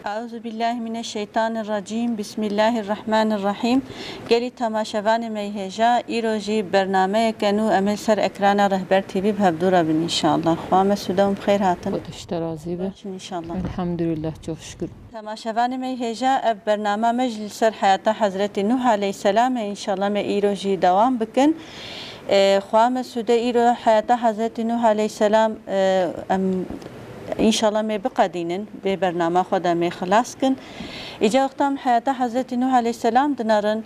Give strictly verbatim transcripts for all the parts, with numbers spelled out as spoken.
Eûzubîllahimineşşeytanirrecîm. Bismillahirrahmanirrahîm. Gelî temaşevanê me yê hêja, îro jî bernameyeke nû em ê li ser ekrana Rehber T V bi hevdû re bin înşallah. Xwa me sûde hûn bi xêr hatin. Xwe te ji te razî be. Baş in înşallah. Elhamdülillah, çok şükür. Temaşevanê me yê hêja, ev bernama me jî li ser heyata Hezretî Nuh aleyhisselam e. Înşallah me îro jî dewam bikin. E, xwa me sûde îro heyata Hezretî Nuh aleyhisselam, e, em înşallah me biqedînin, vê bernama xwe de me xilas kin. Îca wexta em heyata Hezretî Nuh aleyhisselam dinerin,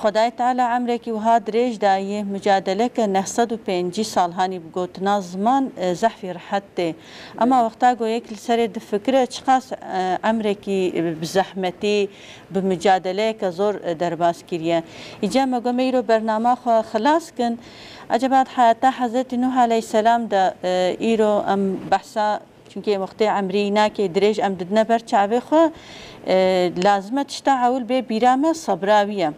Xwedayê Teala emrekî wiha dirêj dayî, mucadeleke neh sed û pêncî sal, hanî bi gotina ziman, e, zehfî rehet tê. Ema wexta ku yek li serê difikire, çiqas, e, emrekî, e, bi zehmetî, bi mucadeleyeke zor, e, derbas kiriye. Îca me got me îro bernama xwe xilas kin. Eceba di heyata Hezretî Nuh aleyhisselam de, e, îro em behsa, çunkî wextê emrî nake dirêj em didine ber çavê xwe, e, lazim e tişta ewil bê bîra me, sebra wî ye.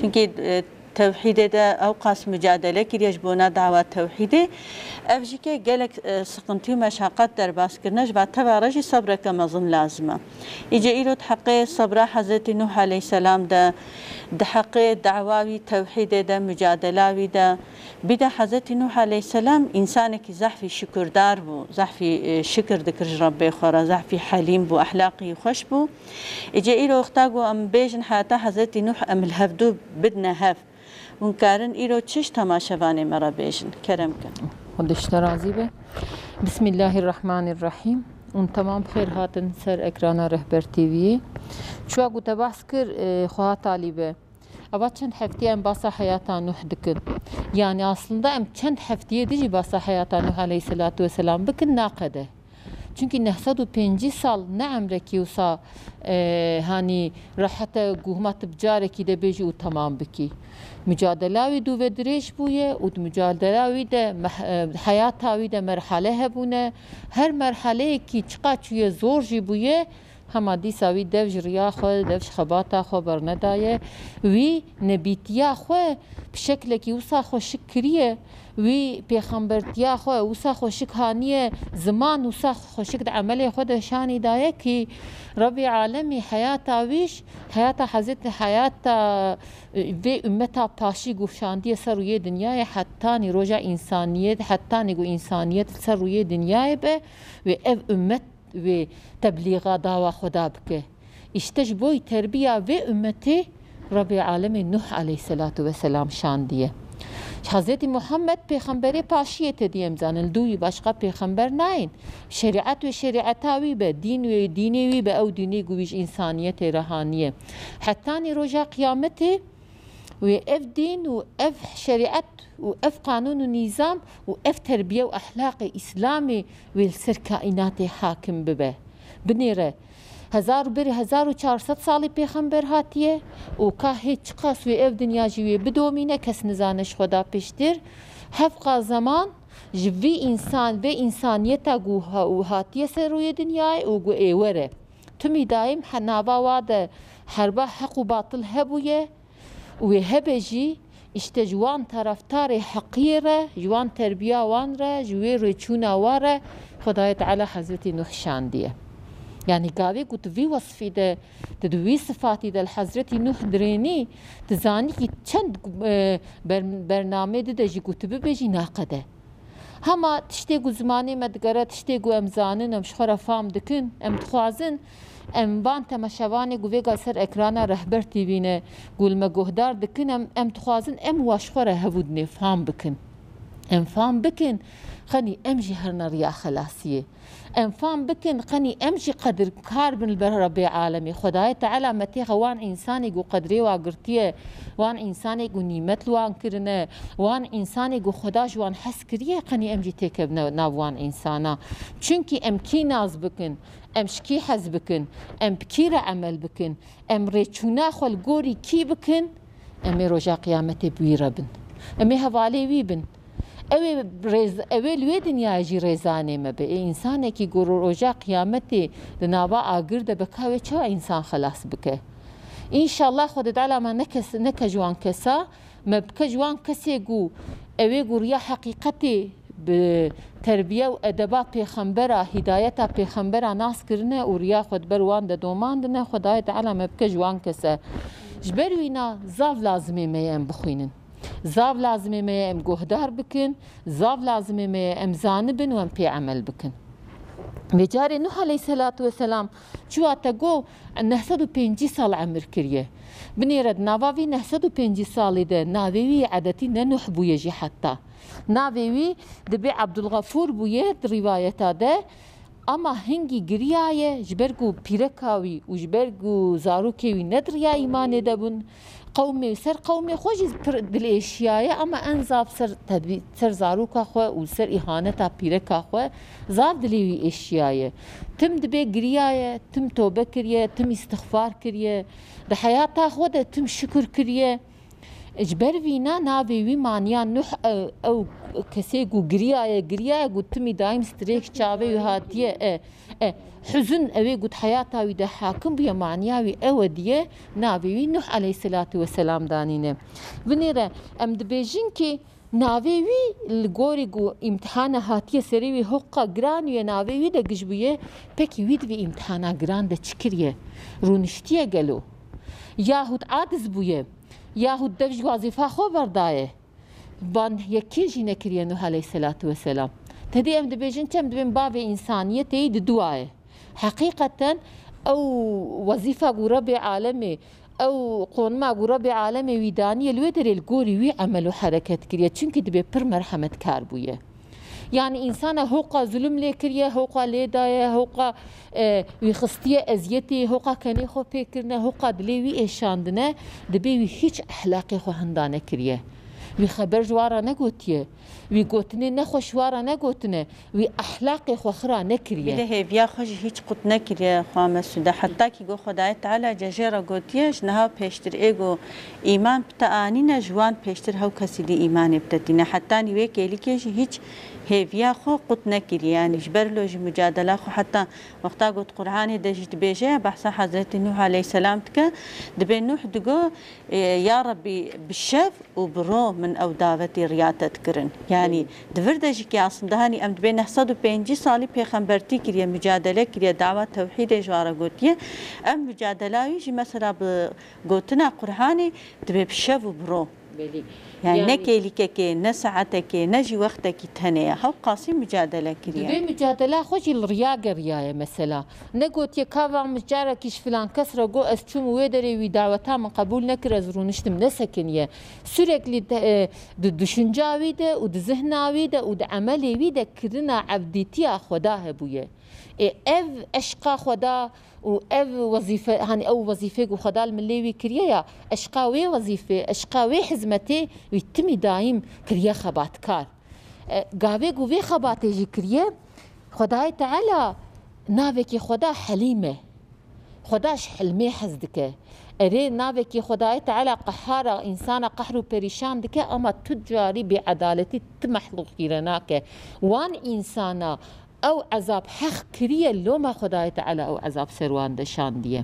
Çunkî, e, tewhîdê de ew qas mucadele kiriye ji bona dawa tewhîdê. Ev jî ke gelek, e, siqintî û meşaqat derbas kirine, ji va teva re jî sebreke mezin lazim e. Îce îro di heqê sebra Hezretî Nuh aleyhisselam de, di heqê dawa wî tewhîdê de, mucadela wî de, bî de Hezretî Nuh aleyhisselam însanekî zehfî şikurdar bû, zehfî, e, şikir dikir ji Rebbê xwe re, zehfî helîm bû, ehlaqî xweş bû. Îce îro wexta ku em bêjin heyata Hezretî Nuh em li hevdû bidine hev. Hûn karin îro çi ji temaşevanê me re bêjin? Kerem kin. Xwedê ji te razî be. Bismillahirrahmanirrahîm. Hûn temam bi xêr hatin ser ekrana Rehber T V'yê. Çuwa ku te behs kir, e, xweha talî be. Eva çend heftê em basa heyata Nuh dikin. Yani aslında em çend heftiyê dijî basa heyata Nuh aleyhisselatu vesselam bikin naqede. Çunkî neh sed û pêncî sal ne emrekî wisa, e, hanî rehet e ku hema tu bi carekî de bêjî û temam bikî. Mucadela wî dû ve dirêj bûye û di mucadela wî de meh-, e, heyata wî de merhale hebûne. Her merhaleyekî çiqa çûye zor jî bûye, hema dîsa wî dev ji riya xwe, dev ji xebata xwe bernedaye. Wî nebîtiya xwe bi şeklekî wisa xweşik kiriye. Wî pêxembertiya xwe wisa xweşik haniye, ziman wisa xweşik di emelê xwe de şanî daye kî Rebî Alemî heyata wî ji heyata Hezretî, heyata, e, vê ummeta paşî ku şandiye ser rûyê dinyayê hetanî roja însaniyet, hetanî ku însaniyet li ser rûyê dinyayê be, wê ev ummet wê teblîxa dawa Xweda bike. Îşte ji bo terbiya vê ummetê Rebê Alemê Nuh aleyhisselatu vesselam şandiye. Hezretî Muhammed pêxemberê paşiyê te diyem zanin, li dû wî başqa pêxember nayên. Şerîet wê şerîeta wî be, dîn wê dînê wî be, ew dînê ku wî ji însaniyetê re haniye. Hetanî roja qiyametê wê ev dîn û ev şerîet û ev qanûn û nîzam û ev terbiye û ehlaqê Îslamê wê li ser kaînatê hakim bibe. Binêre, hezar û berî hezar û çar sed salî pêxember hatiye û ka hê çiqas wê ev dinya jî wê bidomîne, kes nizane ji xwe da pêştir. Hevqa zeman ji vî însan, vê însaniyeta ku ha-, û hatiye ser rûyê dinyayê û ku ê were. Timî daîm he nava wa de herba heq û batil hebûye û wê hebe jî, îşte ji wan taraftarê heqiyê re, ji wan terbiya wan re, ji wê rêçûna wa re Xwedayê Teala Hezretî Nuh şandiye. Yanî gavê ku tu vî wesfî de, tu di wî sifatî de li Hezretî Nuh dirênî, tu zanî kî çend, e, ber-, bernamê dide jî ku tu bibêjî naqede. Hema tiştê ku zimanê me digere, tiştê ku em zanin, em ji xwe re fam dikin, em dixwazin, em van temaşevanê ku vêga ser ekrana Rehber T V ne, ku li me guhdar dikin, em, em dixwazin, em wa ji xwe re hevûdinê fam bikin. Em fam bikin, xenî em jî herine riya xelasiyê. Em fam bikin, qenî em jî qedirkar bin li ber Rebbê Alemê. Xwedayê Teala me têxe wan însanê ku qedrê wa girtiye, wan însanê ku nîmet li wan kirine, wan însanê ku Xweda ji wan hez kiriye, qenî em jî têkevine nav wan însana. Çunkî em kî nas bikin, em ji kî hez bikin, em bi kî re emel bikin, em rêçûna xwe li gorî kî bikin, em ê roja qiyametê bi wî re bin. Em ê hevalê wî bin. Ew ê rêz-, ew ê li wê dinyayê jî rêzanê me be. Ê însanekî ku ro-, roja qiyametê di nava agir de be, ka wê çawa însan xelas bike? Înşallah Xwedê Teala me nekes-, neke ji wan kesa, me bike ji wan kesê ku ew ê ku riya heqîqetê bi terbiye û edeba pêxembera, hîdayeta pêxembera nas kirine û riya xwe di ber wan de domandine, Xwedayê Teala me bike ji wan kese. Ji ber wîna zav lazimê me ye em bixwînin. Zav lazimê me ye em guhdar bikin, zav lazimê me ye em zanibin û em pê emel bikin. Vê carê Nuh aleyhisselatu vesselam çûwa te got neh sed û pêncî sal emir kiriye. Binêre di nava vî neh sed û pêncî salî de navê wî edetî ne Nuh bûye jî heta. Navê wî dibê Abdulxefûr bûye di rîvayeta de, ama hingî giriyaye, ji ber ku pîreka wî û ji ber ku zarokê wî ne di riya îmanê de bûn. Qewmê, ser qewmê xwe jî pir dil êşiyaye, ama en zav ser tedbî-, ser zaroka xwe û ser îhaneta pîreka xwe zav dilê wî êşiyaye. Tim dibê giriyaye, tim tobe kiriye, tim îstixfar kiriye. Di heyata xwe de tim şikir kiriye. Ji ber vîna navê wî maniya Nuh, ew, ew kesê ku giriyaye, giriyaye ku timî daîm strêk çavê wî hatiye, e, e, huzin ew ê ku di heyata wî de hakim bûye, maniya wî ew e diye, navê wî Nuh aleyhisselatu vesselam danîne. Vinê re em dibêjin ki navê wî li gorî ku îmtihana hatiye serê wî hoqa giran wî ye, navê wî de giş bûye, pekî wî divê îmtihana giran de çi kiriye? Rûniştiye gelo? Yahut aciz bûye? Yahut dev ji wazîfa xwe berdaye? Van yekê jî nekiriye Nuh aleyhisselatu vesselam. Tedî em dibêjin çem dibên bavê însaniyetê yî di dua ye. Heqîqeten ew wezîfa ku Rebê alemê, ew qonima ku Rebê alemê wî daniye li wê derê li gorî wî emel û hereket kiriye. Çimkî dibê pir merhemetkar bûye. Yani însana hoqa zulm lê kiriye, hoqa lê daye, hoqa, e, wî xistiye eziyetê, hoqa kenê xwe pê kirine, hoqa dilê wî êşandine, dibê wî hîç ehlaqê xwe hinda nekiriye. Wî xeber ji wan re negotiye. Wî gotinê nexweş ji wan re negotine. Wî ehlaqê xwe xira nekiriye. Bide hêviya xwe jî hîç qut nekiriye, xwa Mesûde. Heta ki got Xwedayê Teala cejê re gotiye, ji niha pêştir ê got îman bi te anîne, ji wan pêştir hew kesî dî îmanê bi te tîne. Hetanî wê kêlîkê jî hîç hêviya xwe qut nekiriye. Yanî ji ber lo jî mucadela xwe heta wexta got Qur'anê de jî dibêje, behsa Hezretî Nuh aleyhisselam dike, dibê Nuh digo, e, ya Rebbî bi şev û bi ro min ew davetî riya te dikirin. Yanî di vir de jî ki aslında hanî em dibê neh sed û pêncî salî pêxembertî kiriye, mucadele kiriye, dawa tewhîdê ji wan re gotiye. Ev mucadela wî jî mesela bi gotina Qur'anê dibê bi şev û bi ro. Belî. Yani ne Yani kêlîkekê, ne saetekê, ne jî wextekî tenê ye. Hewqasî mucadele kiriye. Divê mucadela xwe jî li riya geriyaye mesela. Ne gotiye ka va min carekî ji filan kes re got ez çûm û wê derê wî daweta min qebûl nekir ez rûniştim, nesekiniye. Sürekli de, e, di düşünca wî de û di zihna wî de û di emelê wî de kirina evdîtiya Xweda hebûye. Ê ev eşqa Xweda û ev wezîfe, hani ew wezîfê ku Xweda li milê wî kiriye ya, eşqa wê wezîfê, eşqa wê hizmetê wî timî daîm kiriye xebatkar. E, gavê ku vê xebatê jî kiriye, Xwedayê Teala navekî Xweda Helîm e. Xweda ji hilmê hez dike. Erê, navekî Xwedayê Teala Qehhar e, însana qehr û perîşan dike, ama tu carî bêedaletî ti mexlûqî re nake. Wan însana ew ezab heq kiriye, loma Xwedayê Teala ew ezab ser wan de şandiye.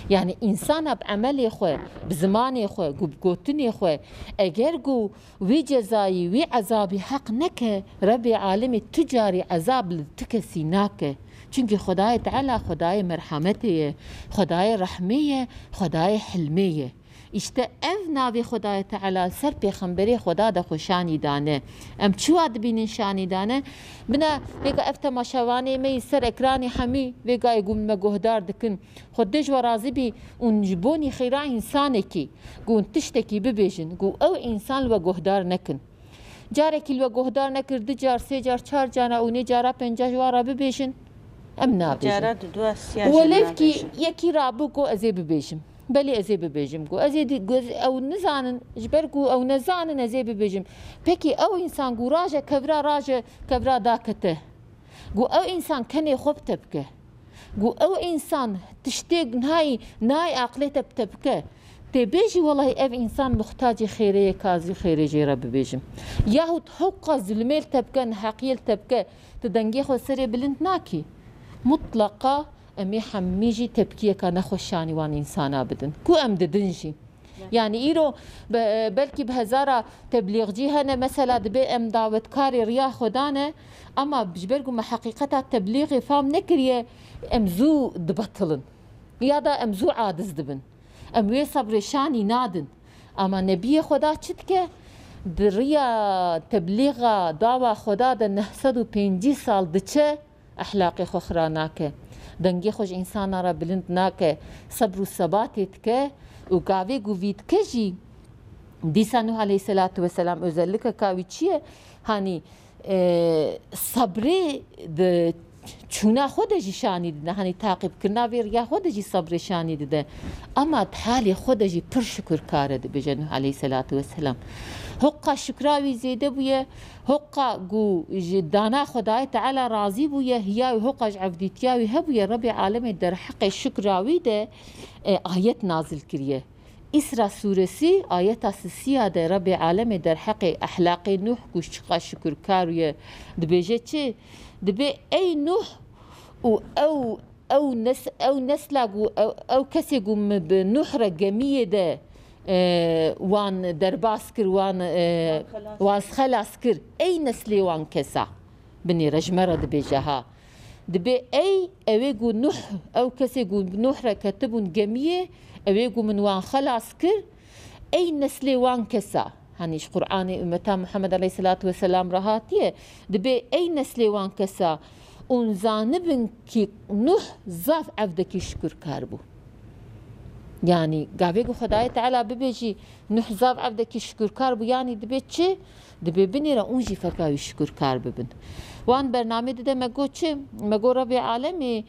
Yani însana bi emelê xwe, bi zimanê xwe, ku bi gotinê xwe, eger ku wî cezayî, wî ezabî heq neke, Rebê alemê tu carî ezab li tu kesî nake. Çimkî Xwedayê Teala Xwedayê merhametê ye, Xwedayê rehmê ye, Xwedayê hilmê ye. Îşte ev navê Xwedayê Teala li ser pêxemberê Xweda de xwe şanî dane. Em çiwa dibînin şanî dane? Bina vêga ev temaşevanê me yî ser ekranê hemî vêgayê ku me guhdar dikin. Xwedê ji we razî bî û ji bonî xêra însanekî ku hûn tiştekî bibêjin ku ew însan li we guhdar nekin. Carekî li we guhdar nekir, du car, sê car, çar cara û nê cara penca ji wan re bibêjin, em nabêjin. Cara di dua siya Û ji welêvkî nabêjin. Yekî rabû ku ez ê bibêjim. Belê ez ê bibêjim ku ez ê di-, ku ez, ew nizanin, ji ber ku ew nezanin ez ê bibêjim. Pekî ew însan ku raje kevra raje kevra dakete. Ku ew însan kenê xwe bi te bike. Ku ew însan tiştê nayî, nayê aqilê te bi te bike. Tê bêjî, welahî ev însan muhtacê xêrê ye, ka ez jî xêrê jê re bibêjim. Yahut hewqa zulmê li te bike, neheqiyê li te bike, tu dengê xwe serê bilind nakî. Mutleqa em ê hemî jî tepkiyeka nexweşanî wan însana bidin. Ku em didin jî. Yani îro be-, belkî bi hezara teblîxcî hene, mesela dibê em dawetkarê riya Xweda ne, ama ji ber ku me heqîqeta teblîxê fam nekiriye, em zû dibetilin. Ya da em zû aciz dibin. Em wê sebrê şanî nadin. Ama Nebiyê Xweda çi dike? Di riya teblîxa dawa Xweda de neh sed û pêncî sal diçe, ehlaqê xwe xira nake. Dengê xwe ji însana re bilind nake. Sebr û sebatê dike û gavê ku vî dike jî, dîsa Nuh aleyhisselatu vesselam özellikeka wî çi ye? Hanî, e, sebrê di çûna xwe de jî şanî dide. Hanî taqîbkirina vê riya xwe de jî sebrê şanî dide. Ama di halê xwe de jî pir şukurkar e, dibêje Nuh aleyhisselatu vesselam. Hoqa şukra wî zêde bûye, hoqa ku ji dana Xwedayê Teala razî bûye, hiya wî hoqa ji evdîtiya wî hebûye, Rebê Alemê derheqê şukra wî de, e, ayet nazil kiriye. Îsra sûresî ayeta sisiya de Rebê Alemê derheqê ehlaqê Nuh ku çiqa şukurkar ye dibêje çi? Dibê ey Nuh û ew, ew nes-, ew nesla ku, ew, ew kesê ku min bi Nuh re gemiyê de, e, wan derbas kir, wan, e, wan xelas kir. Ey neslê wan kesa. Binêre ji me re dibêje ha. Dibê ey, ew ê ku Nuh, ew kesê ku Nuh re ketibûn gemiyê, ew ê ku min wan xelas kir, ey neslê wan kesa. Hanî ji Qur'anê ummeta Muhammed aleyhisselatu vesselam re hatiye, dibê ey neslê wan kesa, hûn zanibin kî Nuh zaf evdekî şukurkar bû. Yanî gavê ku Xwedayê Teala bibêjî Nuh zaf evdekî şukurkar bû, yanî dibê çi? Dibê binêre hûn jî feka wî şukurkar bibin. Wan bernamê dide me got çi? Me got Rebê Alemê,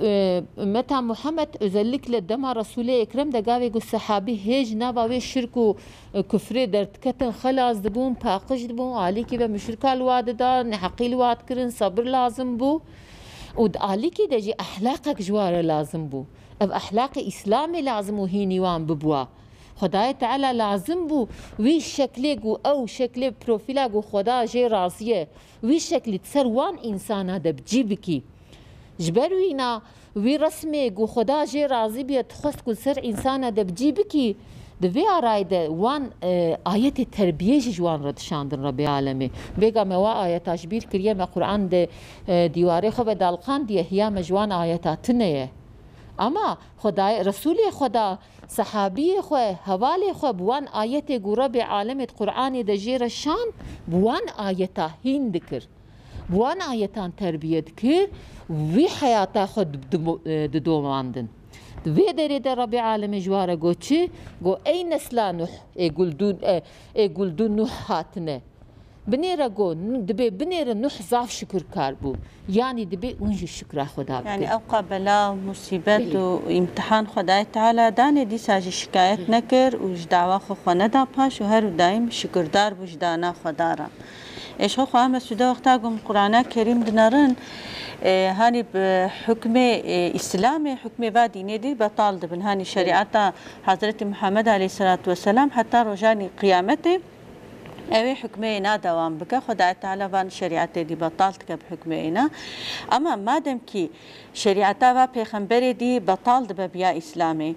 e, ummeta Muhammed, özellikle dema Resûlê Ekrem de gavê ku sehabî hê ji nava wê şirk û, e, kufrê derdiketin, xelas dibûn, paqij dibûn, alîkî ve muşrika li wa dida, neheqî li wa dikirin, sebir lazim bû. Û di alîkî de jî ehlaqek ji wa re lazim bû. Ev ehlaqê Îslamê lazim û hînî wan bibûa. Xwedayê Teala lazim bû wî şeklê ku ew şeklê profîla ku Xweda jê razî ye, wî şeklî di ser wan însana de bi cî bikî. Ji ber wîna wî resmê ku Xweda jê razî bûye dixwest ku li ser însana de bi cî bikî, di vê arayê de wan, e, ayetê terbiyê jî ji wan re dişandin Rebê Alemê. Vêga me wa ayeta ji bîr kiriye, me Quran de, e, dîwarê xwe vedalqandiye, hiya me ji wan ayeta tune ye. Ama Xwedayê, Resûlê Xweda, sehabiyê xwe, hevalê xwe bi wan ayetê ku Rebê Alemê di Qur'anê de jê re şand, bi wan ayeta hîn dikir. Bi wan ayetan terbiye dikir, wî heyata xwe di-, di-, e, didomandin. Di vê derê de Rebê Alemê ji wa re got çi? Got, ey nesla Nuh, ê guldûn, e, ê guldûn Nuh hatine. Binêre got, dibê binêre Nuh zaf şukurkar bû. Yanî dibê hûn jî şukra Xweda bikin. Yanî ew qebela, musîbet Belê. û îmtihan Xwedayê Teala danê, dîsa jî şikayet nekir û ji dawa xwe xwe neda paş û her û daîm şukurdar bû ji dana Xweda re. Ê ji xwe xwe Mesûde wexta ku em Qur'ana Kerîm dinerin, e, hanî bi hukmê, e, Îslamê, hukmê va dînê dî betal dibin. Hanî şerîeta Hezretî Muhammed aleyhisselatu vesselam heta rojanî qiyametê, ew ê hukmê êna dewam bike. Xwedayê Teala van şerîetê dî betal dike bi hukmê êna. Ama madem kî şerîeta va pêxemberê dî betal dibe biya Îslamê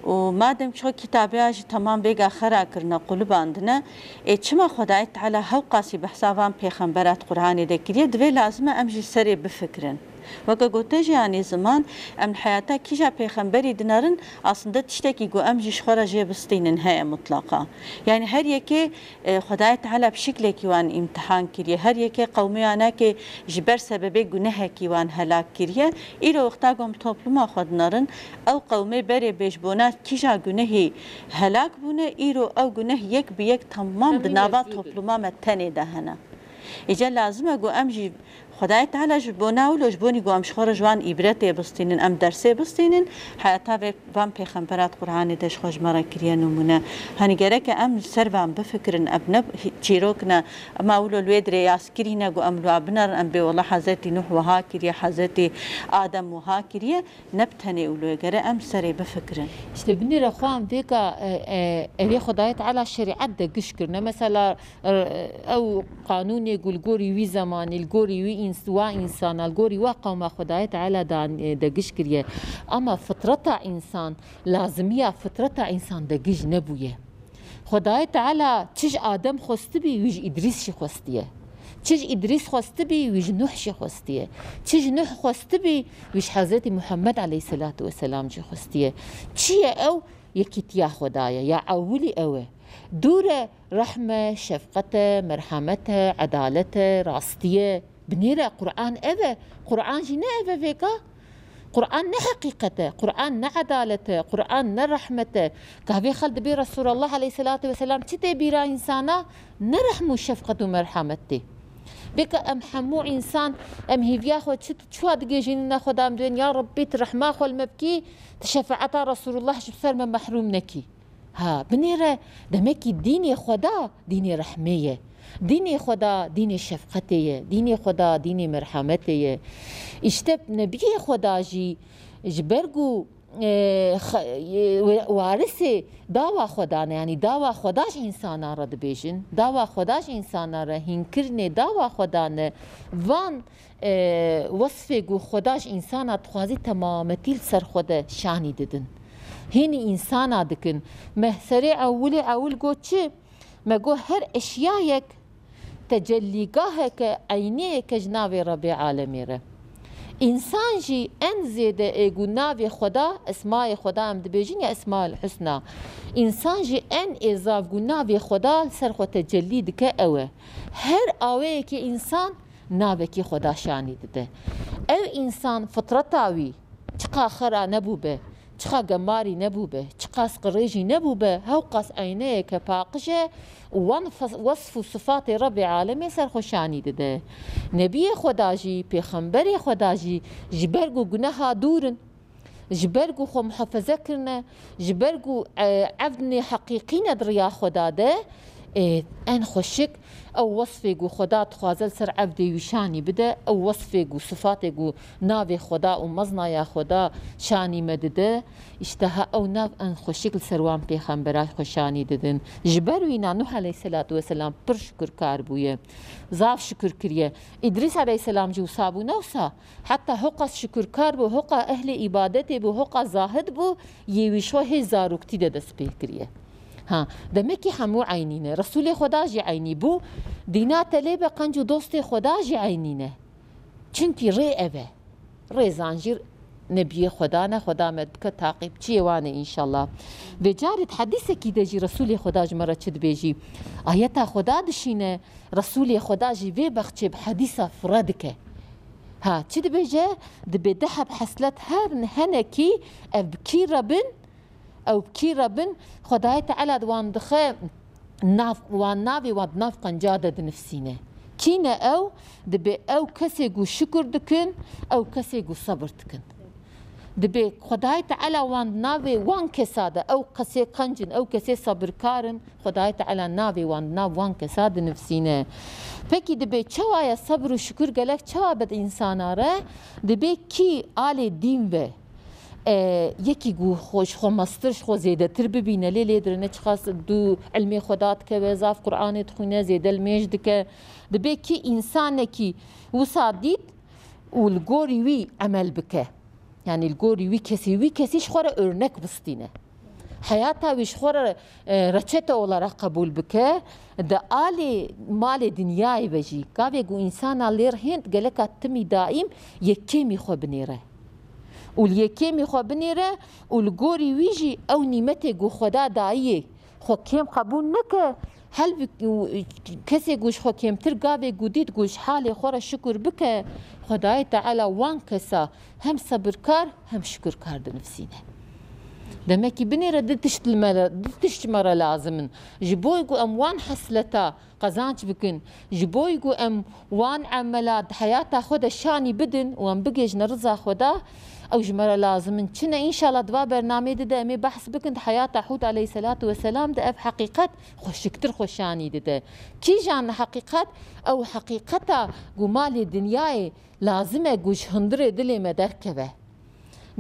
û madem ço kitabeya jî temam vêga xera kirine, qulibandine, ê çima Xwedayê Teala hewqasî behsa van pêxemberat Qur'anê de kiriye? Divê lazim e em jî serê bifikirin. Weke gote jî anî ziman, em li heyata kîja pêxemberî dinerin, aslinde tiştekî ku em jî ji xwe re jê bistînin heye mutlaqa. Yanî her yekê, e, Xwedayê Teala bi şiklekî wan îmtihan kiriye. Her yekê qewmiyanekê ji ber sebebê gunehekî wan helak kiriye. Îro wexta ku em topluma xwe dinerin, ew qewmê berê bê ji bona kîja gunehî helak bûne, îro ew guneh yek bi yek temam di nava topluma me tenê de hene. Îca lazim e ku em jî Xwedayê Teala ji bona wilo, ji bonî ku em ji xwe re ji wan îbretê bistînin, em dersê bistînin, heyata vê van pêxemberat Qur'anê de ji xwe ji me re kiriye nimûne. Hanî gereke em li ser van bifikirin, ev ne çîrok ne, ema wilo li wê dirê yaskirî ne ku em li wa binerin, em bê wela Hezretî Nuh wiha kiriye, Hezretî Adem wiha kiriye, ne bi tenê wilo ye, gere em serê bifikirin. İşte binêre xwe em vêka, e, e, evê Xwedayê Teala şerîet de giş kirine. Mesela, e, ew qanûnê ku li gorî wî zemanî, li gorî wî ins-, wa însana, li gorî wa qewma Xwedayê Teala dan-, e, de giş kiriye. Ama fitreta însan, lazimiya fitreta însan de giş nebûye. Xwedayê Teala çi ji Adem xwestibî, wî ji Îdrîs jî xwestiye. Çi ji Îdrîs xwestibî, wî ji Nuh jî xwestiye. Çi ji Nuh xwestibî, wî ji Hezretî Muhammed aleyhisselatu vesselam jî xwestiye. Çi ye ew? Yekîtiya Xwedayê ya ewilî ew e. Dûr e rehme, şefqete, merhamete, edalete, rastiye. Binêre Qur'an ev e. Qur'an jî ne ev e vêka. Qur'an ne heqîqet e. Qur'an ne edalet e. Qur'an ne rehmet e. Gavê xel dibê Resulallah aleyhisselatu vesselam çi tê bîra însana? Ne rehm û şefqet û merhamet tê. Bêka em hemû însan, em hêviya xwe çi, çiwa digihîjînine Xweda, em dibên, ya Rebbî, tu rehma xwe li me bikî, tu şefaeta Resulullah ji ser me mehrûm nekî. Ha, binêre, demekî dînê Xweda dînê rehmê ye. Dînê Xweda dînê şefqetê ye. Dînê Xweda dînê merhametê ye. Îşte Nebiyê Xweda jî ji ber ku, e, xe-, e, warisê dawa Xweda ne, yanî dawa Xweda ji însana re dibêjin. Dawa Xweda ji însana re hînkirinê dawa Xweda ne. Van e, wesfê ku Xweda ji însana dixwazî temametî li ser xwe de şanî didin. Hînî însana dikin. Me serê ewilê ewil got çi? Me got her eşyayek tecellîgaheke, eyneyeke ji navê Rebê Alemê re. Însan jî en zêde ê ku navê Xweda, esmayê Xweda em dibêjin ya Esmaül Husna. Însan jî en ê zaf ku navê Xweda li ser xwe tecellî dike ew e. Her aweyekê însan navekî Xweda şanî dide. Ew însan fitreta wî çiqa xera nebûbe, çiqa gemarî nebûbe, çiqas qirêjî nebûbe, hewqas eyneyeke paqij e û wan fes-, wesf û sifatê Rebê Alemê ser xwe şanî dide. Nebiyê Xweda jî, pêxemberê Xweda jî ji ber ku guneha dûr in, ji ber ku xwe muhafeze kirine, ji ber ku, e, evdinê heqîqî ne di riya Xweda de, e, en xweşik ew wesfê ku Xweda dixwaze li ser evdê wî şanî bide, ew wesfê ku sifatê ku navê Xweda û meznaya Xweda şanî me dide, îşte ha ew nav en xweşik li ser wan pêxembera xwe şanî didin. Ji ber wîna Nuh aleyhisselatu vesselam pir şukurkar bûye. Zaf şukur kiriye. Îdrîs aleyhisselam jî wisa bû, ne wisa? Heta hoqas şukurkar bû, hoqa ehlê îbadetê bû, hoqa zahid bû, yê wî ji xwe hê zaroktî de dest pê kiriye. Ha, demekî hemû eynî ne. Resûlê Xweda jî eynî bû. Dîna te lê be qenc û dostê Xweda jî eynî ne. Çimkî rê ev e. Rêzan jî nebiyê Xweda ne, Xweda me bike taqîbçiyê wan e înşallah. Vê carê di hedîsekî de jî Resûlê Xweda ji me re çi dibêjî? Ayeta Xweda dişîne, Resûlê Xweda jî vê bexçê bi hedîsa fire dike. Ha, çi dibêje? Dibê du heb heslet her henekî ev bi kî re bin, ew bi kî re bin, Xwedayê Teala di wan dixe nav, wan navê wan di nav qenca de dinivsîne. Kî ne ew? Dibê ew kesê ku şukur dikin, ew kesê ku sebir dikin. Dibê Xwedayê Teala wan di navê wan kesa de, ew kesê qenc in, ew kesê sebirkar in, Xwedayê Teala navê wan di nav wan kesa dinivsîne. Pekî dibê çawa ye sebir û şukur gelek çawa bide însana re? Dibê kî alê dîn ve, e, yekî ku xwe, ji xwe mestir, ji xwe zêdetir bibîne, lê lê dire ne çiqas dû ilmê Xweda dikeve, zaf Qur'anê dixwîne, zêde limêj dike. Dibê kî însanekî wisa dît û li gorî wî emel bike. Yanî li gorî wî kesî, wî kesî ji xwe re örnek bistîne. Heyata wî ji xwe re, e, reçete olarak qebûl bike, di alê malê dinyayê ve jî. Gavê ku însana lêr hênt geleka timî daîm yekêmî xwe binêre. Û li yekêmî xwe binêre û li gorî wî jî ew nîmetê ku Xweda dayiyê xwe kêm qebûl neke, helbik-, kesê ku ji xwe kêmtir gavê ku dît ku ji halê xwe re şukur bike, Xwedayê Teala wan kesa hem sebirkar hem şukurkar dinivsîne. Demekî binêre du tişt li me re, du tişt ji me re lazim in. Ji bo ku em wan hesleta qezanç bikin, ji bo ku em wan emela di heyata xwe de şanî bidin û em bigihîjine riza Xweda, ew ji me re lazim in. Çi ne, înşallah di va bernameyê di de em ê behs bikin di heyata Hûd aleyhisselatu vesselam de ev heqîqet xweşiktir xwe şanî dide. Kîjan heqîqet? Ew heqîqeta ku malê dinyayê lazim e ku ji hundirê dilê me derkeve.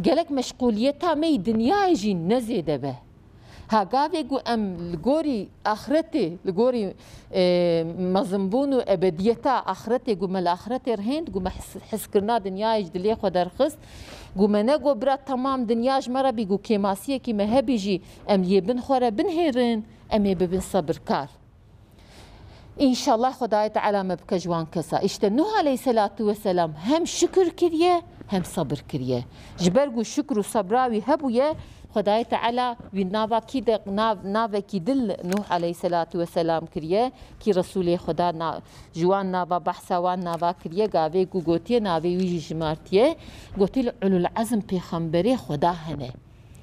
Gelek meşqûliyeta me yî dinyayê jî ne zêde be. Ha gavê ku em li gorî axretê, li gorî, e, mezinbûn û ebediyeta axretê, ku me li axretê rihênd, ku me his-, hiskirina dinyayê ji dilê xwe derxist, ku me ne got bira temam dinya ji me re bî, ku kêmasiyekî me hebî jî em li yê bin xwe re binihêrin, em ê bibin sebirkar. Înşallah Xwedayê Teala me bike ji wan kesa. Îşte Nuh aleyhisselatu vesselam hem şikir kiriye, hem sabir kiriye. Ji ber ku şikir û sabra wî hebûye, Xwedayê Teala wî nava kî de, nav-, navekî dil Nuh aleyhisselatu vesselam kiriye, kî Resûlê Xweda na-, ji wan nava, behsa wan nava kiriye, gavê ku gotiye, navê wî jî jimartiye. Gotiye, li ulul ezm pêxemberê Xweda hene.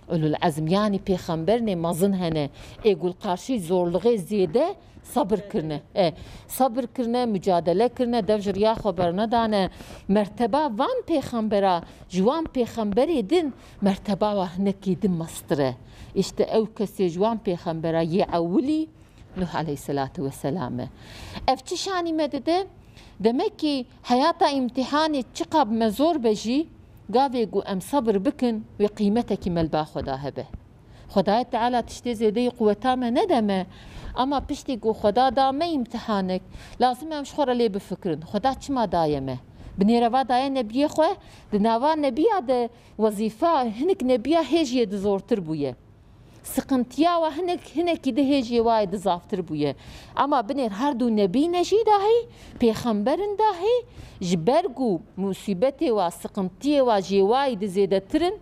Ulul ezm, yanî pêxemberê mezin hene, ê ku li qarşî zorluxê zêde sabir kirine. E, sabir kirine, mucadele kirine, dev ji riya xwe bernedane. Merteba van pêxembera, ji wan pêxemberê din, merteba wa hinekî din mestir e. Îşte ew kesê ji wan pêxembera yê ewilî, Nuh aleyhisselatu vesselam e. Ev çi şanî me dide? Demekî heyata îmtîhanê çiqa bi me zor be jî, gavê ku em sebir bikin, wê qîmetekî me li ba Xweda hebe. Xwedayê Teala tiştê zêdeyî quweta me nede me, ama piştî ku Xweda da me îmtîhanek, lazim e em ji xwe re lê bifikirin. Xweda çima daye me? Binêre va daye nebiyê xwe, di nava nebiya de wezîfa hinek nebiya hê ji yê di zortir bûye. Siqintiya wa hinek, hinekî di hê jî wayê di zaftir bûye. Ama binêr her du nebî ne jî dahî, pêxemberin dahî, ji ber ku musîbetê wa, siqintiyê wa jê wayî di zêdetir in,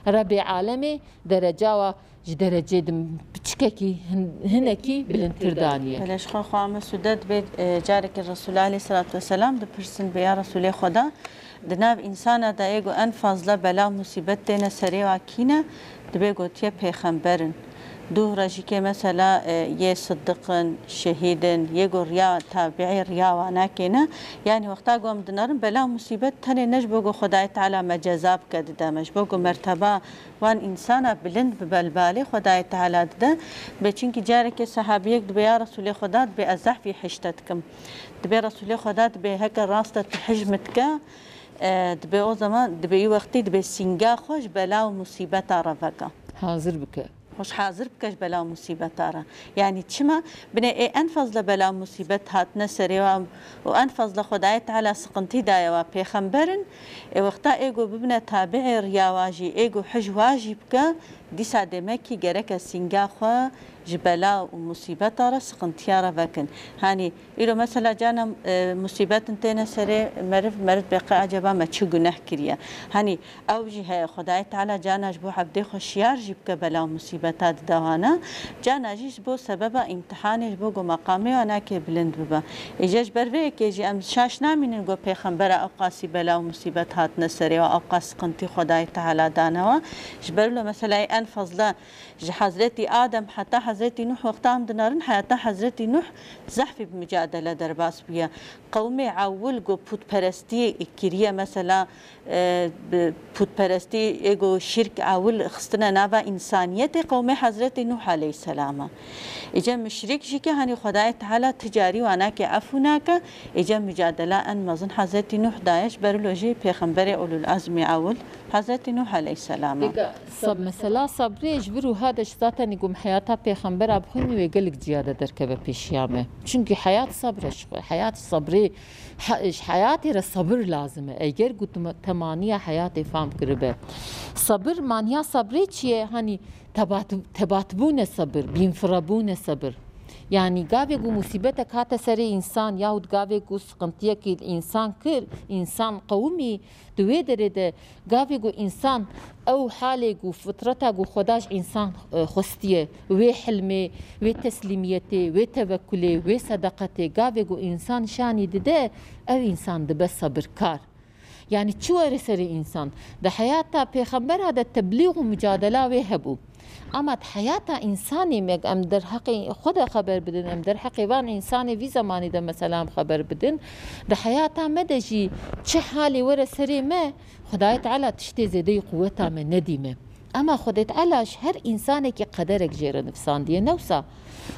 Rebê alemê dereca wa ji derecê di piçikekî hin-, hinekî bilindtir daniye. Belê, ji xwe xwe me sûde dibê, e, carekê Resûlê aleyhisselatu vesselam dipirsin bê ya Resûlê Xweda, di nav însana de ê ku en fazla bela û musîbet têne serê wa kî ne, dibê gotiye pêxember in. Duh re jî kê mesela, e, yê siddiq in, şehîd in, yê ku riya, tabiî riya wan nake ne. Yanî wexta ku em dinerin bela û musîbet tenê ne ji bo ku Xwedayê Teala me ceza bike dide me, ji bo ku merteba wan însana bilind bibe li balê Xwedayê Teala dide. Bê çinkî carekê sehabiyek dibê ya Resûlê Xweda, dibê ez zehfî hişte dikim. Dibê Resûlê Xweda dibê heke rast e tu hij min dike, e, dibê o zaman, dibê wî wextî dibê sînga xwe ji bela û musîbeta re veke. Hazir bike. Xwe ji hazir bike ji bela û musîbeta re. Yanî çima? Binê ê en fazla bela û musîbet hatine serê wa û en fazla Xwedayê Teala siqintî daye wa pêxember in, ê wexta ê ku bibine tabiê riya wa jî, ê ku hij wa jî bike, dîsa demekî gereke sînga xwe ji bela û musîbeta re, siqintiya re vekin. Hanî îro mesela cana, e, musîbetin têne serê meriv, meriv bê qe acaba me çi guneh kiriye? Hanî ew jî heye, Xwedayê Teala cana ji bo hebdê xwe şiyar jî bike bela û musîbeta dide wana. Cana jî ji bo sebeba îmtihanê, ji bo ku meqamê wana kê bilind bibe. Îje ji ber vê yekê jî em şaş namînin ku pêxembera ewqasî bela û musîbet hatine serê wa, ewqas siqintî Xwedayê Teala dane wa. Ji ber wilo mesela en fazla ji Hezretî Adem heta Hezretî Nuh wexta em dinarin, heyata Hezretî Nuh zehfî bi mucadele derbas bûye. Qewmê ewil ku pûtperestiyê kiriye, mesela, e, bi pûtperestî ê ku şirk ewil xistine nava însaniyetê, qewmê Hezretî Nuh aleyhisselam e. Îce muşrik jî ke hanî Xwedayê Teala ti carî wana ke efû nake, îce mucadela en mezin Hezretî Nuh daye, ji ber wilo jî pêxemberê ulul ezmê ewil Hezretî Nuh aleyhisselam e. Sab-, mesela sabrê ji vir û ha de ji zaten ku em heyata pêxembera bixwînin wê gelek ciya de derkeve pêşiya me. Çunkî heyat sabr e ji xwe. Heyat sabrê, he-, ji heyatê re sabir lazim e. Eger ku tu me-, te maniya heyatê fam kiribe. Sabir, maniya sabrê çi ye? Hanî tebat-, tebatbûn e sabir, bînfirebûn e sabir. Yanî gavê ku musîbetek hate serê însan yahut gavê ku siqintiyekî însan kir, însan qewimî, di wê derê de gavê ku însan ew halê ku fitreta ku Xweda ji însan, e, xwestiye, wê hilmê, wê teslîmiyetê, wê tevekulê, wê sedeqetê, gavê ku însan şanî dide, ew însan dibe sebirkar. Yanî çi were serê însan? Di heyata pêxembera de teblîx û mucadela wê hebû. Ama di heyata însanê me, em derheqê xwe de xeber bidin, em derheqê van însanê vî zemanî de mesela em xeber bidin, di heyata me de jî çi halê were serê me, Xwedayê Teala tiştê zêdeyî quweta me nedî me. Ema Xwedê Teala ji her însanekî qederek jê re nivîsandiye, ne wisa?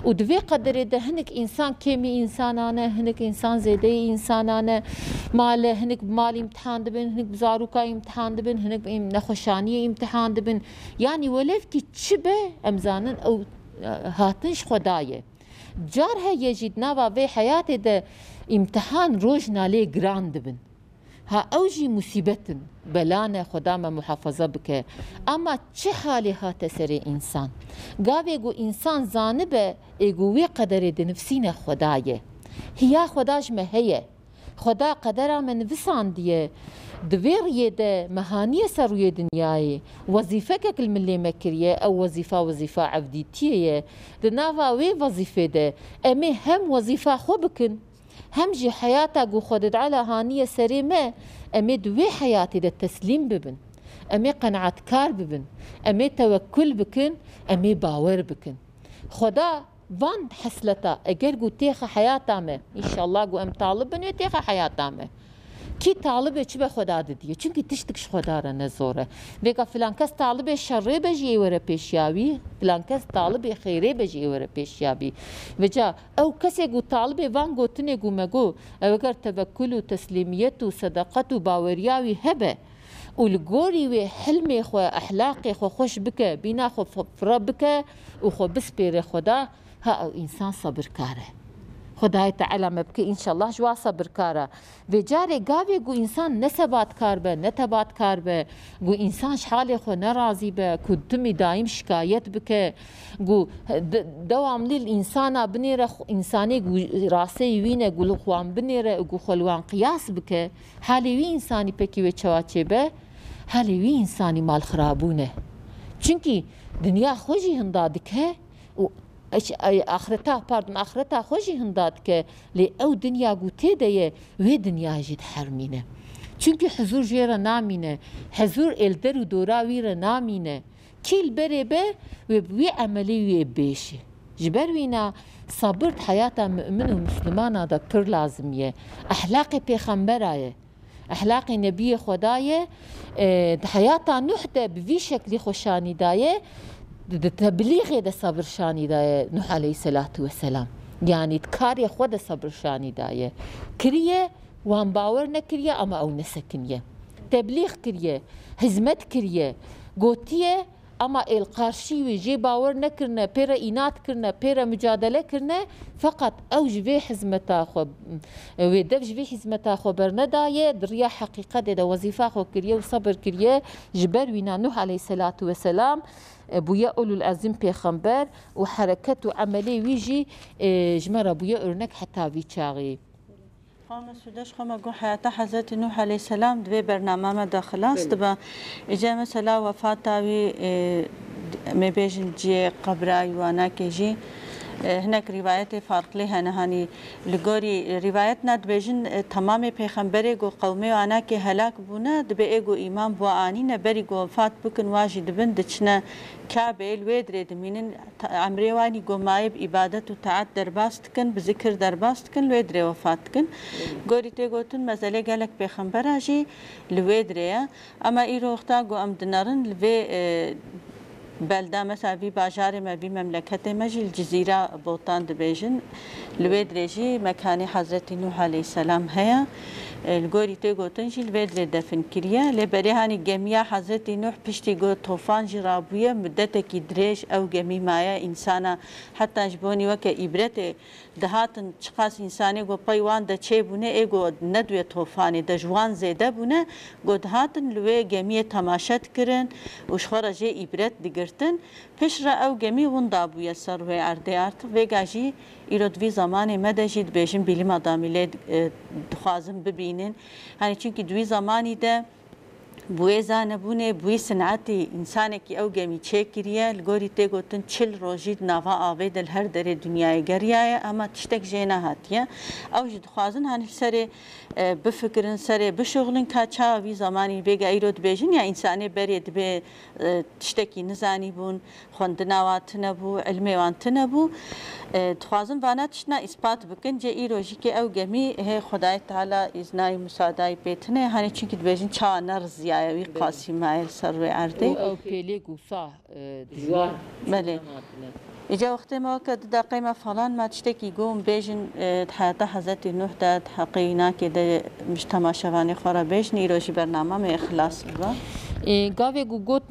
Û di vê qederê de hinek însan kêmî însanan e, hinek însan zêdeyî însanan e. Male, hinek bi malî îmtihan dibin, hinek bi zarokayî îmtihan dibin, hinek bi êm-, nexweşaniyê îmtihan dibin. Yanî welevkî çi be, em zanin ew, e, hatin ji Xweda ye. Car heye jî di nava vê heyatê de îmtihan rojna lê giran dibin. Ha ew jî musîbet in, bela ne, Xweda me muhafaza bike. Ama çi halê hate serê însan? Gavê ku însan zanibe ê ku wê qederê dinivsîne Xweda ye. Hiya Xweda ji me heye. Xweda qedera me nivisandiye. Di vê riyê de me haniye ser rûyê dinyayê. Wezîfekek li min lê me kiriye, ew wezîfa, wezîfa evdîtiyê ye. Di nava wê wezîfê de em ê hem wezîfa xwe bikin, hem jî heyata ku Xwedê Teala haniye serê me, em ê di wê heyatê de teslîm bibin. Em ê qenaetkar bibin. Em ê tewekkul bikin. Em ê bawer bikin. Xweda van hesleta, eger ku têxe heyata me, înşallah ku em talib bin wê têxe heyata me. Kî talibê çi be Xweda didiye. Çimkî tiştik ji Xweda re ne zor e. Vêga filan kes talibê şerê be jî ê were pêşiya wî, filan kes talibê xêrê be jî ê were pêşiya wî. Vêca ew kesê ku talibê van gotinê ku me got, ew eger tevekkul û teslîmiyet û sedeqet û baweriya wî hebe û li gorî wê hilmê xwe, ehlaqê xwe xweş bike, bîna xwe f-, fire bike û xwe bispêre Xweda, ha ew însan sebirkar e. Xwedayê Teala me bike înşallah ji wa sebirkara. Vê carê gavê ku însan ne sebatkar be, ne tebatkar be, ku însan ji halê xwe nerazî be, ku timî daîm şikayet bike, ku de-, dewamlî li însana binêre, xwe-, însanê ku rasteyî wî ne, ku li xwan binêre û ku xwe li wan qiyas bike, halê wî însanî pekî wê çawa çêbe? Halê wî însanî malxirabûn e. Çimkî dinya xwe jî hinda dike û Eş-, ay, axireta, pardon, axireta xwe jî hinda dike, lê ew dinya ku tê de ye, wê dinyayê jî dihermîne. Çimkî huzûr jê re namîne, huzûr ê li der û dora wî re namîne. Kî li berê be, wê bi wî emelê wî ê bêşî. Ji ber wîna sabir di heyata mu'min û muslimana de pir lazim ye. Ehlaqê pêxembera ye. Ehlaqê Nebiyê Xweda ye, e, di heyata Nuh de bi vî şeklî xwe şanî daye, di, di teblîxê de sebir şanî daye Nuh aleyhisselatu vesselam. Yanî di karê xwe de sebir şanî daye. Kiriye, wan bawer nekiriye, ama ew nesekiniye. Teblîx kiriye, hizmet kiriye, gotiye, Ama êl qarşî wî jê bawer nekirine, pê re înat kirine, pê re mucadele kirine, feqet ew ji vê hizmeta xwe, wê dev ji vê hizmeta xwe bernedaye, di riya heqîqetê de wezîfa xwe kiriye û sebir kiriye, ji ber wîna Nuh aleyhisselatu vesselam, e, bûye ulul ezîm pêxember û hereket û emelê wî jî, e, ji me re bûye örnek heta vî çaxî. Xwe me sûde ji xwe me got heyata Hezretî Nuh aleyhisselam di vê bernama me de xilas Belê. dibe. Îca mesela wefata wî, e, em ê bêjin cihê qebra wî wana ke jî, e, hinek rîwayetê farqlî hene. Hanî li gorî rîwayetna dibêjin, e, temamê pêxemberê ku qewmê wana ke helak bûne, dibê ê ku îman bi we anîne, berî ku wefat bikin, wa jî dibin diçine Kabeyê, li wê dirê dimînin. Ta-, emrê wanî ku mayê bi îbadet û taat derbas dikin, bi zikir derbas dikin, li wê dirê wefat dikin. Gorî tê gotin, mezelê gelek pêxembera jî li wê dirê ye. Ema îro wexta ku em dinerin li vê, e, belda, mesela vî bajarê me, vî memleketê me jî li Cizîra Botan dibêjin. Li wê dirê jî mekanê Hezretî Nuh aleyhisselam heye. E, li gorî tê gotin jî li vê dirê defin kiriye. Lê berê hanî gemiya Hezretî Nuh piştî ku tofan jî rabûye, mudetekî dirêj ew gemî maye, însana heta ji bonî weke îbretê dihatin, çiqas însanê ku pey wan de çêbûne, ê ku ne di wê tofanê de ji wan zêde bûne, ku dihatin li wê gemiyê temaşe dikirin û ji xwe re jê îbret digirtin. Piştre ew gemî winda bûye ser wê erdê. Artık vêga jî îro di vî zemanê me de jî dibêjin bîlîma damî lê, e, dixwazin bibînin. Hanî çimkî di wî zemanî de bi wê zanebûnê, bi wî sinetî însanekî ew gemî çêkiriye. Li gorî tê gotin çil rojî di nava avê de li her derê dinyayê geriyaye, ema tiştek jê nehatiye. Ew jî dixwazin hanî li serê, e, bifikirin, serê bişuxulin ka çawa vî zemanî vêga îro dibêjin ya însanê berê dibê, e, tiştekî nizanîbûn, xwendina wan tune bû, ilmê wan tune bû. E, dixwazin vana tiştna îspat bikin. Cê îro jî ke ew gemî hê Xwedayê Teala îznayî, musadayî pê tune, hanî çimkî dibêjin çawa neriziya. Wî qasî maye li ser wê erdê. Û ew pêlê ku sa, e, dijwar Belê. Îca wextê me weke du deqeyê me falan, me tiştekî got, bêjin, e, di heyata Hezretî Nuh de, di heqê înakê de ji temaşevanê xwe re bêjin, îro jî bernama me xilas bibe. E, gavê ku got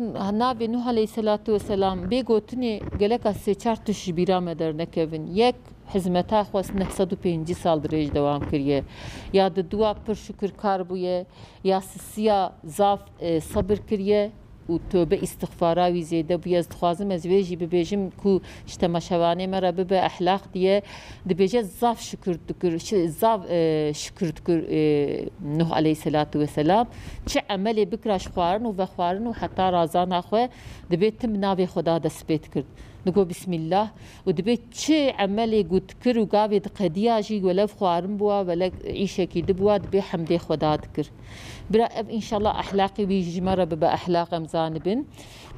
navê Nuh aleyhisselatu vesselam bê gotinê, geleka sê çar tişt ji bîra me dernekevin. Yek, hizmeta xwe neh sed û pêncî sal dirêj dewam kiriye. Ya diduwa pir şukirkar bûye, ya sisiya zaf, e, sebir kiriye û tobe îstixfara wî zêde bûye. Ez dixwazim ez wê jî bibêjim ku ji temaşevanê me re bibe ehlaq diye. Dibêje zaf şukir dikir, şi-, zaf, e, şukir dikir, e, Nuh aleyhisselatu vesselam. Çi emelê bikira ji xwarin û vexwarin û heta razana xwe dibê tim navê Xweda dest pê dikir. Digo Bismillah û dibê çi emelê ku dikir û gavê diqediya jî wele xwarin bûa, wele îşekî dibûa, dibê hemdê Xweda dikir. Bira ev înşallah ehlaqê wî ji me re bibe ehlaq em zanibin.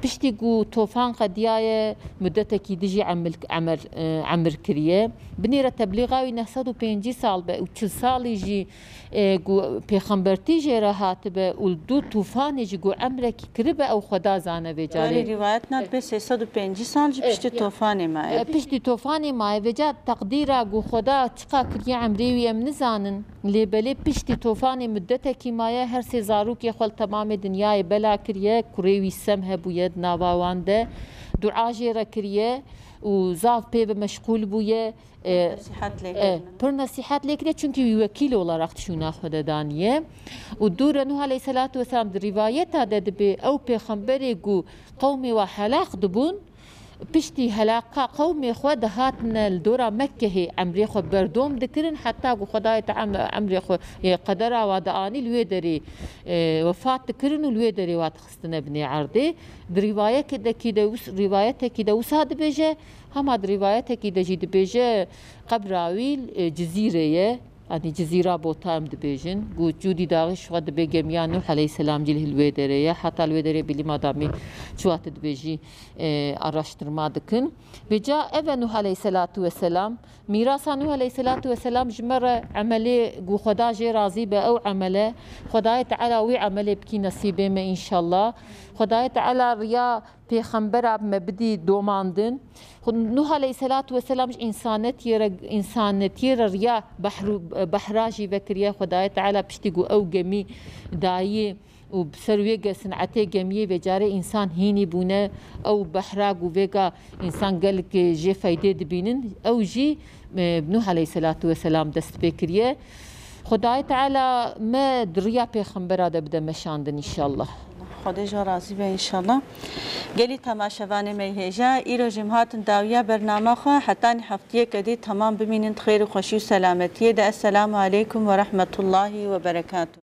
Piştî ku tofan qediyaye, mudetekî dijî emil-, emel, e, emir kiriye. Binêre teblîxa wî neh sed û pêncî sal be û çil salî jî e, ku pêxembertî jê re hatibe û li dû tûfanê jî ku emrekî kiribe, ew Xweda zane vê carê. Carê rîwayet nat bê sê sed û pêncî sal ji Eh, piştî ya. Tofanê maye. E, piştî tofanê maye. Vêca teqdîra ku Xweda çiqa kiriye emrê wî em nizanin. Lê belê piştî tofanê mudetekî maye, her sê zarokê xwe li temamê dinyayê bela kiriye. Kurê wî Sem hebûye di nava wan de. Dua jê re kiriye û zaf pê ve meşxûl bûye. E, Nesihat lê e, kirine. Pir nesihat lê kiriye, çünkü wî wekîl olarak şûna xwe de daniye. Û dû re Nuh aleyhisselatu vesselam di rîvayeta de dibê ew pêxemberê ku qewmê wa helaq dibûn, piştî helaqa qewmê xwe dihatine li dora Mekkehê emrê xwe berdom dikirin, heta ku Xwedayê Teala emrê xwe, e, qedera wa dianî li wê derê, e, wefat dikirin û li wê derê wa dixistine binê erdê. Di rîvayekê de kî de wis-, rîvayetekî de wisa dibêje, Hema di rîvayetekî de jî dibêje, qebra wî, e, Cizîrê ye. Yanî Cizîra Bota em dibêjin. Ku cûdî daxî şiwa dibê gemiya Nuh aleyhisselam jî li wê derê ye. Heta li wê derê bilîm adamî çiwate dibêjî, e, araştirma dikin. Vêca ev e Nuh aleyhisselatu vesselam. Mîrasa Nuh aleyhisselatu vesselam ji me re emelê ku Xweda jê razî be ew emele. Xwedayê Teala wî emelê bikî nesîbê me înşallah. Xwedayê Teala riya pêxembera me bidî domandin. Xwe Nuh aleyhisselatu vesselam ji însanetiyê re, însanetiyê re riya behru-, behra jî vekiriye. Xwedayê Teala piştî ku ew gemî dayî û bi ser wê ge-, sinetê gemiyê vê carê însan hînî bûne, ew behra ku vêga însan gelek jê feydê dibînin, ew jî, e, Nuh aleyhisselatu vesselam dest pê kiriye. Xwedayê Teala me di riya pêxembera de bide meşandin înşallah. Xwedê ji we razî be înşallah. Gelî temaşevanê me yê hêja, îro jî em hatin dawiya bernama xwe, hetanî heftiyeke dî temam bimînin di xêr û xweşî û selametiyê de. Esselamu aleykum ve rahmetullahi ve berekatuh.